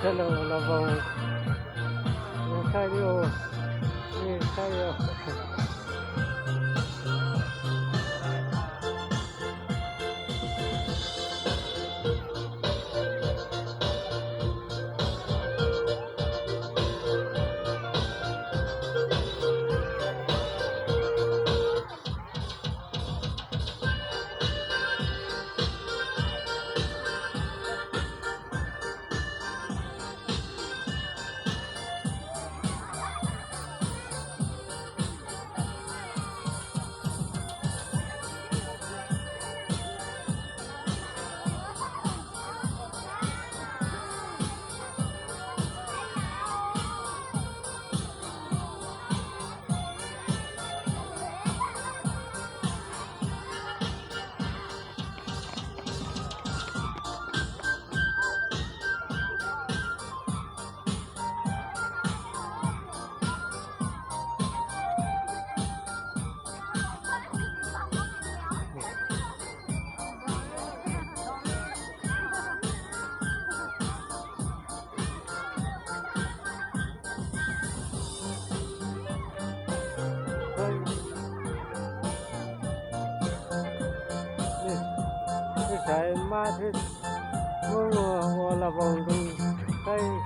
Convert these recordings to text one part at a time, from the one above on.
Los, los vau, saib li, saib li. Ib saiv mab thiab Hmoob ua las vau ntu saib.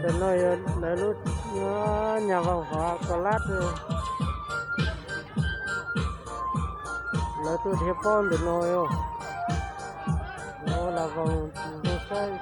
Ntawm no yog lawv lub nyuag vau hov kos lab, lawv tuaj dhia pob ntawm no yog, lawv ua las vau zoo saib.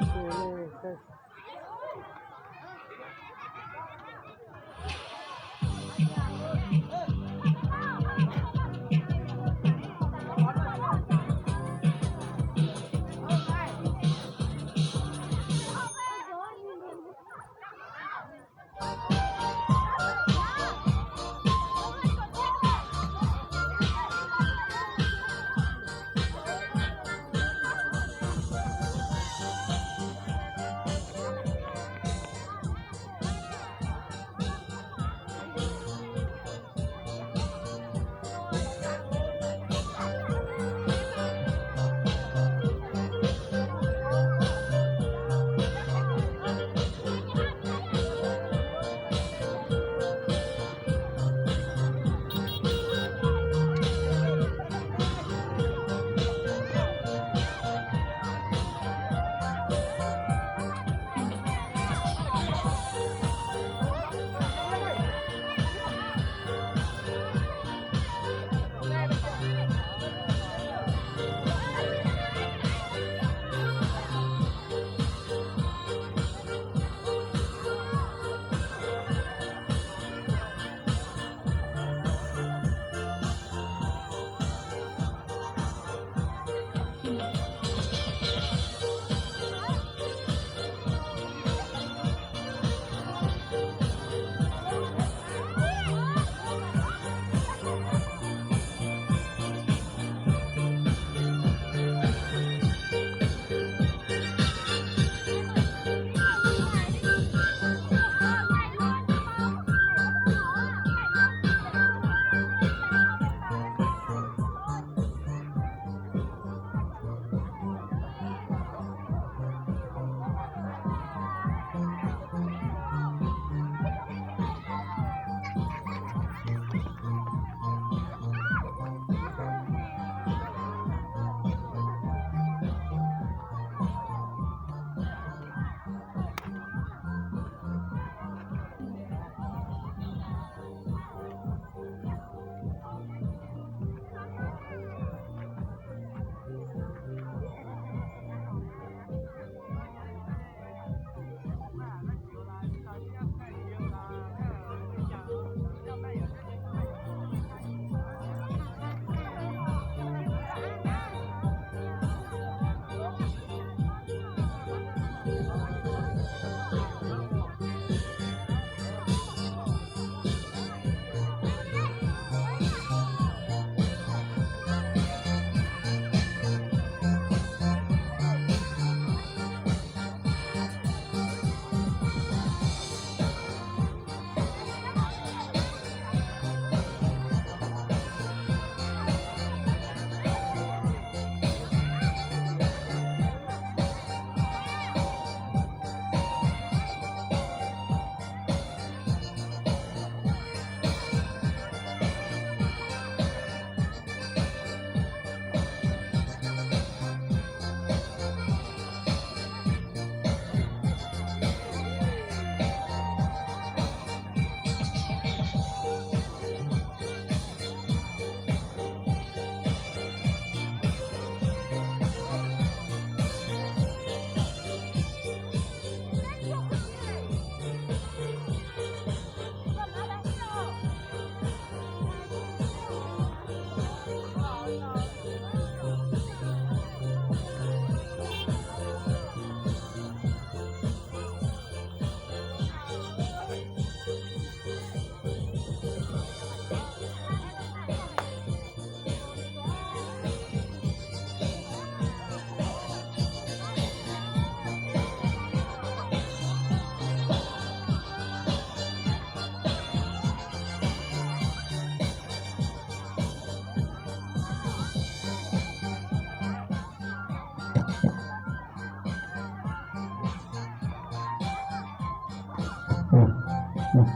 Koj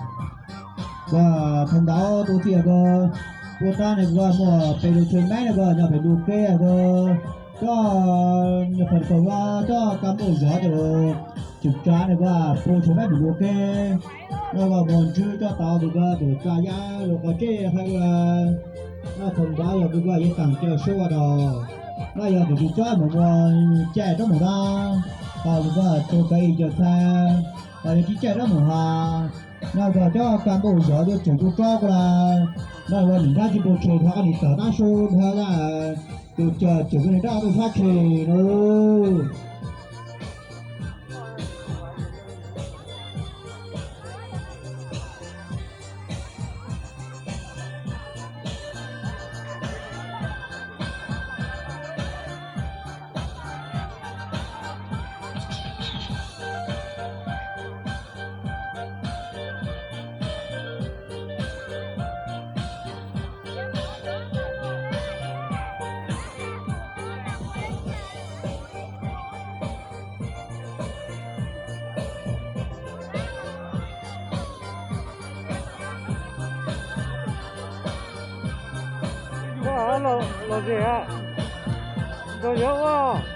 thov ntawd tus txiv ko, puas tab ne koj muaj pes lus tshwm mab ne koj nyob pem lub keb ko, koj nyuam qhuav tau coj kab npauj zov ces tsum tsav ne koj puas tshwm mab pem lub keb. Noj koj mus ntswb coj tau tus ko tus tsa yab los qhov tseb hais ko, noj thov ntawd yog tus ko yeej teem caw suab rau, noj yog tus tsis tsob mus ua caij rab mus dab, ho tus ko tus kav ib co txhab, ho yog tsis caij rab mus ha. Noj koj coj kab npauj zov tuaj tsum tus tsob ko la, noj ua nim nrab tsis pub tshem dhau koj nim tawm tab su dhau la, tus caw tsum koj nim nrab tuaj sab tshem no. Los zem, nrog yuav ua.